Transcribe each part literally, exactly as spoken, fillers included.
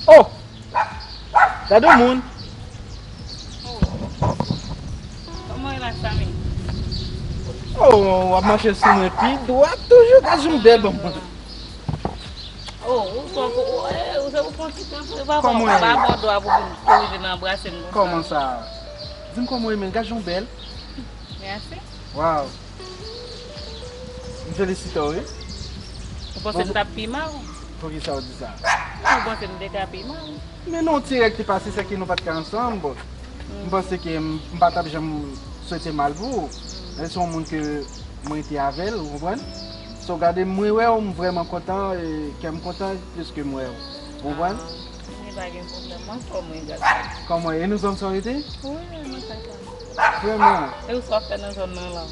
Oh! Gade yon moun. Kòman w ye la, Samy? Oh, w ap mache sou mwen pi dwat toujou, gade yon bèl bonbon. Oh, ou sòt ou, ou, eh, ou se ou pran ti tan pou pa bon, pa bon dwa pou vin korije nan anbrase m konsa. Kòman sa? Di m kòman w ye, men gade yon bèl. Mèsi. Waw. M felisite w, wi. Ou panse m t ap pi mal? Poukisa w di sa? Ou panse m te ka pi mal? Men non, ti règ te pase, sèke nou pa t ka ansanm, bon. M panse ke m, m pa t ap janm swete mal pou ou. Men se yon moun ke mwen rete avè l, ou konprann? So, gade, mwen wè w, m vrèman kontan, e kè m kontan plis ke m wè w. Ou konprann? Ah, men pa gen pwoblèm, mwen fò mwen gade. Kòman, e nou zanmi sa w rete? Wi, mwen fè sa. Vrèman? E ou sa w ap fè nan zòn nan la?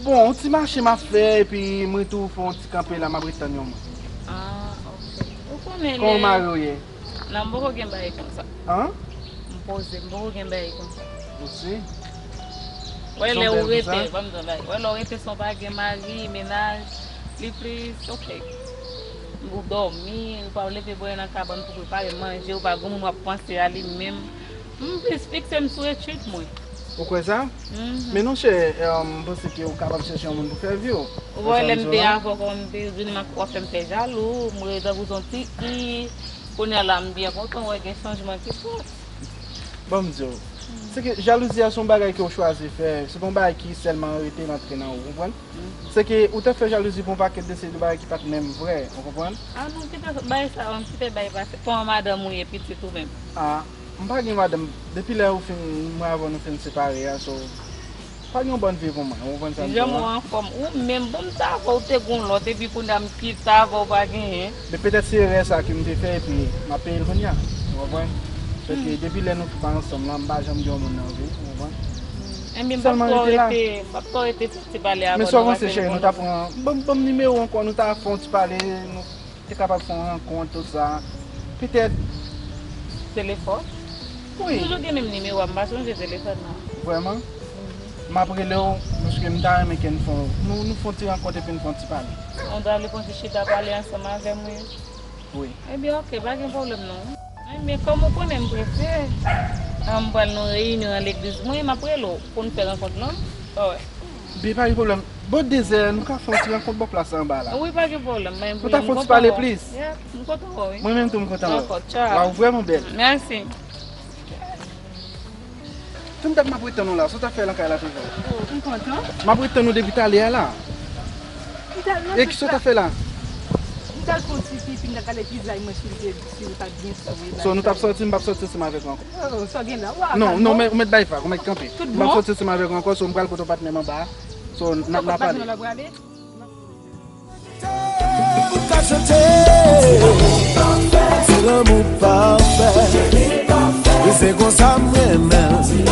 Bon, yon ti mache m ap fè, epi mwen tou fè yon ti kanpe la, m ap ret tann yon moun. Ah, ok. Ou konnen lè. Kòman mari w ye? Non, m poko gen bagay konsa. An? M poze, m poko gen bagay konsa. Ou si? Wè lè ou rete, ban m di w bagay. Wè lè ou rete san w pa gen mari, mennaj, li plis, ok. Ou dòmi, ou pa leve bò nan kabann pou prepare manje, ou pa gen moun w ap panse a li menm. M plis fikse m sou etid mwen. Ou kwè sa? Mhm. Men non, chè, eh, m panse ke ou kapab chèche yon moun pou fè vi w. Ou wè, lè m te avè w, kòman m te di w, m ap fè m fè jalou, m rete tankou yon ti fi. Kounye a la, m byen kontan wè gen chanjman ki fèt. Ban m di w, se ke jalouzi a se yon bagay ke w chwazi fè, se pa yon bagay ki sèlman rete rantre nan ou, ou konprann? Se ke ou te fè jalouzi pou yon pakèt de seri de bagay ki pa t menm vrè, ou konprann? Ah non, kite bagay sa yo, kite bagay pase. Kòman madanm ou ye, pitit ou menm? Ah, m pa gen madanm. Depi lè ou fin, mwen avè w nou fin separe a, so, pa gen yon bòn vi pou mwen, ou konprann sa m di w la? Janm ou anfòm. Ou menm, bon, m t avè w, te gon lòt, epi kounye a m kit avè w, pa genyen. Men petèt se erè sa ke m te fè, epi m ap peye l kounye a, ou konprann? Paske depi lè nou pa ansanm lan, m pa janm gen yon moun nan vi m, ou konprann? Ebyen, m p ap twò rete, m p ap twò rete fè ti pale avè w non, paske nou konn. Men sa w panse, cheri, nou ta pran, ban m, ban m nimewo w ankò, nou ta fè yon ti pale, nou te kapab fè yon rankont, tout sa. Petèt. Telefòn? Wi. M toujou gen menm nimewo a, m pa chanje telefòn nan. Vrèman? Mhm. M ap rele w, paske m ta renmen ke n fè yon, nou, nou fè yon ti rankont epi n fè yon ti pale. Ou ta vle fè yon ti chita pale ansanm avè mwen? Wi. Ebyen, ok, pa gen pwoblèm non. Ebyen, kòm ou konnen m prese, m pral nan reyinyon nan legliz mwen, m ap rele w pou n fè rankont lan. Wi. Byen, pa gen pwoblèm. Bò dezè, nou ka fè yon ti rankont bò plas la anba la. Wi, pa gen pwoblèm, men m kontan wè w. Nou ta fè yon ti pale plis. Yeah, m kontan wè w, wi. Mwen menm tou, m kontan wè w. Dakò, tchao. Waw, ou vrèman bèl. Mèsi. Tann dat m ap ret tann ou la, sa w t ap fè nan kay la toujou? Oh, m kontan. M ap ret tann ou depi talè a la. E kisa w t ap fè la? M t al fè yon ti pipi, m t al gade vizaj mwen si l te, si l pa t byen sou vizaj. So, nou t ap sòti, m p ap sòti ansanm avèk ou ankò. Oh, sa w gen la, w a kalm non. Non, non, ou mèt bay vag, ou mèt kanpe. Tout bon? M p ap sòti ansanm avèk ou ankò, so m pral kote w patnè m anba a. So, n ap, n ap pale. Ou pa t nan la prale? Ou ka chante. Se lanmou pafè. E se konsa m renmen l.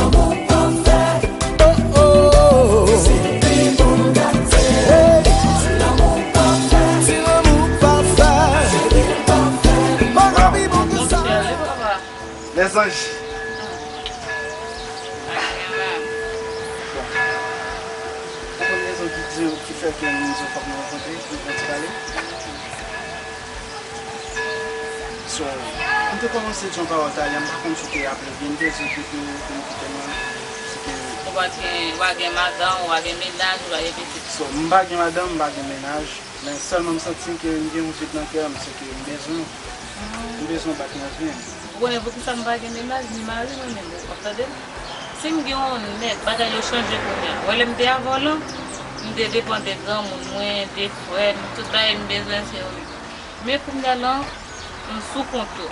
Oh, oh. Hey. Se lanmou pafè. Pa gen pi bon ke sa. Lèzanj. Bon. Ou konn rezon ki di, ki fè ke m di w fòk nou rankontre, nou fè yon ti pale? So, m te kòmanse di yon pawòl talè, m pa konn si w te raple, m te di w ke, ke, ke m kite mwen, se ke ou pa gen, ou pa gen madanm, ou pa gen mennaj, ou pa gen pitit. So, m pa gen madanm, m pa gen mennaj. Men sèlman m santi ke m gen yon vid nan kè m, se ke m bezwen w. M bezwen w bak nan vi m. Ou konnen poukisa m pa gen mennaj ni mari mwen menm, ou ap tande m? Si m gen yon nèg, bagay yo chanje kounye a. Ou wè lè m te avè w lan, m te depann de granmoun mwen, de frè m, tout bagay m bezwen se yo. Men kounye a lan, m sou kont yo.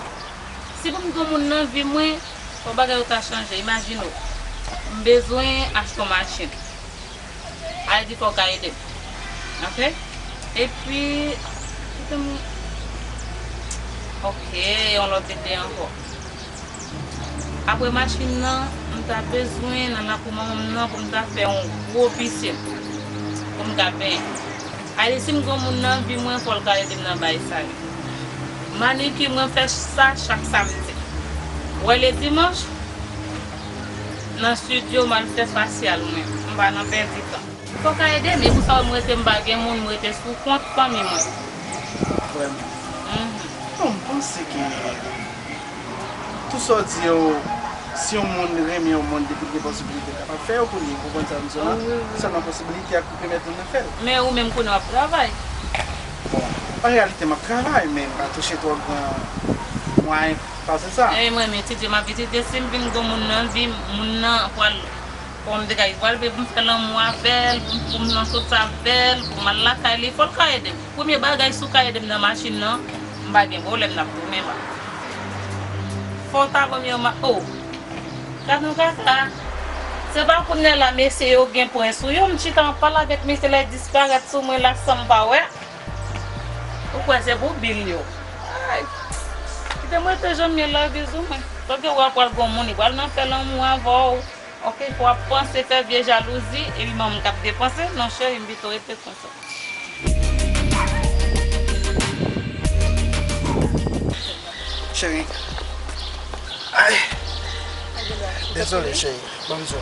Si pou m gen yon moun nan vi mwen, fò bagay yo ta chanje. Imajine w, m bezwen achte yon machin. Al di fò w ka ede m. Ok? Epi, kite m, ok, yon lòt ide ankò. Apre machin nan, m ta bezwen nan lakou manman m nan pou m ta fè yon gwo pisin pou m ka benyen. Alè, si m gen yon moun nan vi mwen, fò l ka ede m nan bagay sa yo. Manikir mwen fè sa chak samdi. Ou wè ledimanch, nan estidyo, m al fè fasyal mwen. M pa nan pèdi tan. Fò w ka ede m, e pou sa m rete, m pa gen moun, m rete sou kont fanmi mwen. Vrèman. Mhm. Non, m panse ke Tout sa w di yo, si yon moun renmen yon moun, depi l gen posibilite, l kapab fè yo pou li, ou konprann sa m di w la? Wi, wi. Sèlman posibilite a ki pèmèt moun nan fè l. Men ou menm kounye a w ap travay. Bon, an reyalite, m ap travay, men m pa touche twò gran mwayen pase sa. E mwen, men etidye m ap etidye, si m vin gon moun nan vi m, moun nan pral, kòman m te ka di, pral vle pou m fè lanmou avè l, pou m, pou m nan sot avè l, pou m al lakay li, fò l ka ede m. Premye bagay, si w ka ede m nan machin nan, m pa gen pwoblèm, n ap tounen ba. Fò w ta ban m yon ma-, oh! Gad yon kaka! Se pa kounye a la mesye yo gen pwen sou yo, m chita m ap pale avèk mesye la, disparèt sou mwen la san m pa wè. Ou kwè se pou bil yo? Ay! Kite m rete jan m ye la, bizou mwen. Tande w ap pral gon moun, li pral nan fè lanmou avè w. Ok, fò w ap panse fè vye jalouzi, epi manman k ap depanse. Non, cheri, m pito rete konsa. Cheri. Ay. Dezole, cheri. Ban m di w.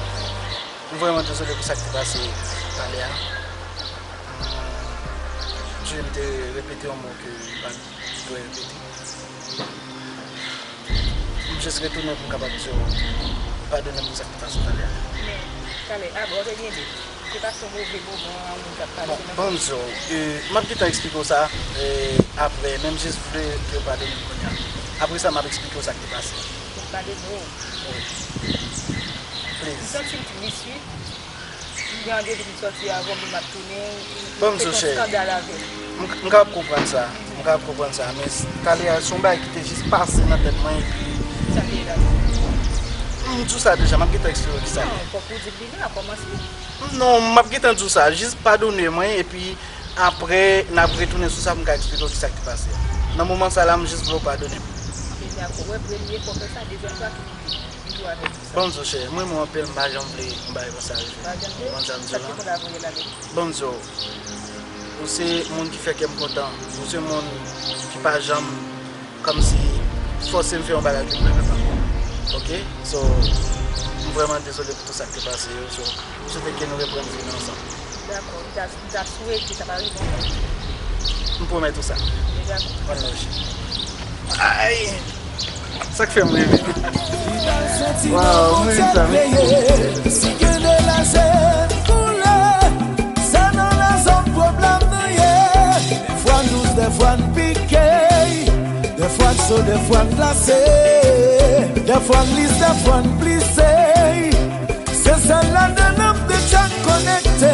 M vrèman dezole pou sa k te pase talè a. Jan m te repete yon mo ke m pa t dwe repete. M jis retounen pou m kapab di w padone m pou sa k te pase talè a. Men, talè a, bon, te gen de. Se pa t yon move moman, yon moun k ap pale. Bon, ban m di w, e, m ap gentan eksplike w sa, e, apre, men m jis vle ke w padone m kounye a. Apre sa, m ap eksplike w sa k te pase. Pou m padone w. Wi. Please. M santi m tris, wi. M gen randevou pou m sòti avè w, men m ap tounen, m fè yon skandal avè w. M, m kapab konprann sa. M kapab konprann sa. Men s-, talè a, se yon bagay ki te jis pase nan tèt mwen, epi. Sa te ye la? M di w sa deja, m ap gentan eksplike w kisa l ye. Non, fòk ou di m li la, kòmanse. Non, m ap gentan di w sa. Jis padone mwen, epi apre, n ap retounen sou sa pou m ka eksplike w kisa k te pase. Nan moman sa la, m jis vle w padone m. Ok, dakò. Wè, premye fò w fè sa, dezyèm fwa, ki Ban m di w, cheri, mwen renmen w anpil, m pa janm vle yon bagay konsa rive. Ou konprann sa m di w la? Ban m di w, ou se moun ki fè kè m kontan. Ou se moun ki pa janm kòmsi fòse m fè yon bagay ke m pa kapab. Ok? So, m vrèman dezole pou tout sa k te pase yo. So, m swete ke nou reprann vi nou ansanm. Dakò, m ta, m ta swete sa pa rive ankò. M pwomèt ou sa. Dakò. One love, cheri. Ay! Sa k fè m renmen. Waw, mwen renmen sa, mèsi. Si gen de lajè koule, se nan lajè pwoblèm nou ye. Defwa n dous, defwa n pike, defwa n cho, defwa n glase, defwa n lis, defwa n plise. Se sèl ladan n ap deja konekte.